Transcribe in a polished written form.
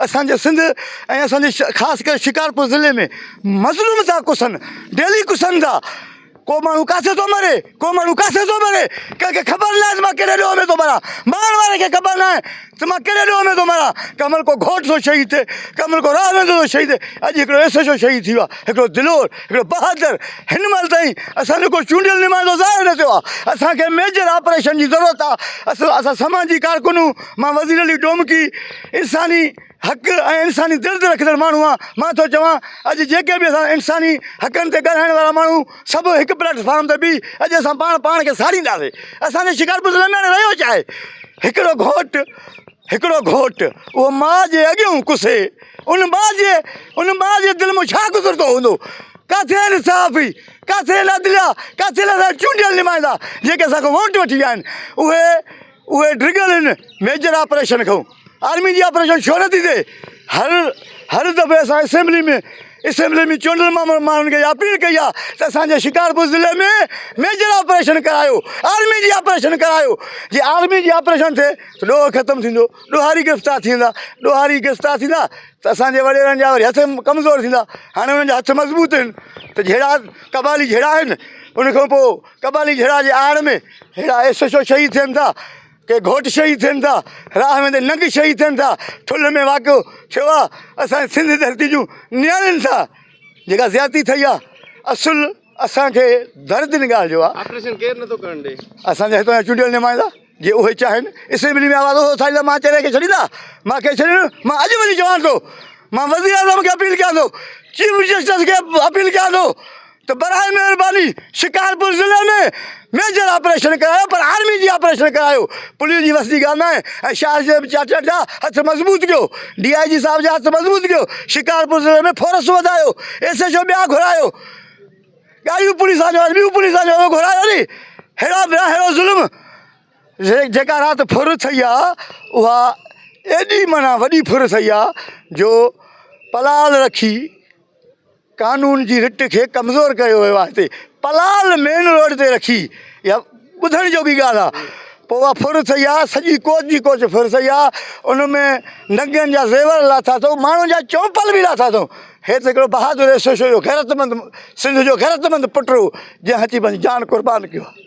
اسان جي سنڌ ۽ اسان جي خاص ڪري شڪارپور ضلعي ۾ مظلوم ٿا ڪسن ڊيلي ڪسن ٿا ڪو ماڻهو ڪاٿي ٿو مري ڪو ماڻهو ڪاٿي ٿو مري ڪنهن کي خبر ناهي ته مان ڪهڙي ڏوهه ۾ ٿو مران مرڻ واري کي خبر ناهي ته مان ڪهڙي ڏوهه ۾ ٿو مران ڪنهن مهل ڪو گهوٽ ٿو شهيد ٿئي ڪنهن مهل ڪو راهه ويندو ٿو شهيد ٿئي اڄ هڪڙو ايس ايڇ او شهيد ٿي ويو آهي هڪڙو دلور هڪڙو بهادر هن مهل تائين اسان جو ڪو چونڊيل نمائندو ظاهر نه ٿيو آهي اسان کي ميجر آپريشن جي ضرورت آهي اسان سماجي ڪارڪن مان وزير علي ڊومڪي انساني حق ۽ انساني درد رکندڙ ماڻهو آهيان مان ٿو چوان اڄ جيڪي به اسان انساني حقن تي ڳالهائڻ وارا ماڻهو سڀ هڪ پليٽ فارم تي بيهي اڄ اسان پاڻ پاڻ کي ساڙينداسين اسان جي شڪارپور ضلعي ۾ هاڻي رهيو ڇا آهي هڪڙو گهوٽ هڪڙو گهوٽ اهو ماء جي اڳيون ڪسي ان ماء جي ان ماء جي دل مان ڇا گذرندو هوندو ڪاٿي آهن صحافي ڪاٿي آهن عدليا ڪاٿي آهن اسان جا چونڊيل نمائندا جيڪي اسان کان ووٽ وٺي ويا آهن اهي اهي ڊگهل آهن ميجر آپريشن کان آرمي جي آپريشن ڇو نٿي ٿئي هر هر دفعي اسان اسيمبلي ۾ اسيمبلي ۾ چونڊيل ماڻهن کي اپيل ڪئي آهي ته اسانجي شڪارپور ضلعي ۾ ميجر آپريشن ڪرايو آرمي جي آپريشن ڪرايو جي آرمي جي آپريشن ٿئي ته ڏوهه ختم ٿيندو ڏوهاري گرفتار ٿي ويندا ڏوهاري گرفتار ٿيندا ته اسانجي وڏيرن جا وري هٿ ڪمزور ٿيندا هاڻي انهن جا هٿ مضبوط آهن ته جهيڙا قبالي جهيڙا آهن ان کان پوء قبالي جهيڙا جي آڙ ۾ ههڙا ايس ايڇ او شهيد ٿين ٿا، ڪي گهوٽ شهيد ٿين ٿا، راهه ويندي ننگ شهيد ٿين ٿا، ٺلهه ۾ واقعو ٿيو آ اسان جي سنڌ ڌرتي جون نياڻين سان جيڪا زيادتي ٿئي آ اصل اسان کي درد ان ڳالهه جو آ. آپريشن ڪير نٿو ڪرڻ ڏي. اسان جا هتان جا چونڊيل نمائندا جي اهي چاهين اسيمبلي ۾ آواز اهو اٿاريندا مان چري کي ڇڏيندا مان کي ڇڏيندس مان اڄ وڃي چوان ٿو مان وزيراعظم کي اپيل ڪيان ٿو چيف جسٽس کي اپيل ڪيان ٿو ته براء مهرباني شڪارپور ضلعي ۾ ميجر آپريشن ڪرايو پر آرمي جي آپريشن ڪرايو پوليس جي وس جي ڳالهه ناهي ۽ شاهه شريف چاچا جا هٿ مضبوط ڪيو ڊي I جي صاحب جا هٿ مضبوط ڪيو شڪارپور ضلعي ۾ فورس وڌايو ايس ايڇ او ٻيا گهرايو ڳاڙهيون پوليس آنيو ٻيون پوليس آنيو گهرايو ني ههڙا ٻيا ههڙو ظلم جيڪا رات ڦر ٿي آ اها ايڏي معنيٰ وڏي ڦر ٿي آ جو پلال رکي قانون جي رٽ کي ڪمزور ڪيو ويو آهي هتي پلال مين روڊ تي رکي اها ٻڌڻ جوڳي ڳالهه آهي پوء اها ڦر ٿي آهي سڄي ڪوچ جي ڪوچ ڦر ٿي آهي ان ۾ ننگن جا زيور لاٿا اٿئون ماڻهن جا چونپل به لاٿا اٿئون هي ته هڪڙو بهادر ايس ايڇ او جو غيرتمند سنڌ جو غيرتمند پٽ هو جنهن اچي پنهنجي جان قربان ڪيو آهي.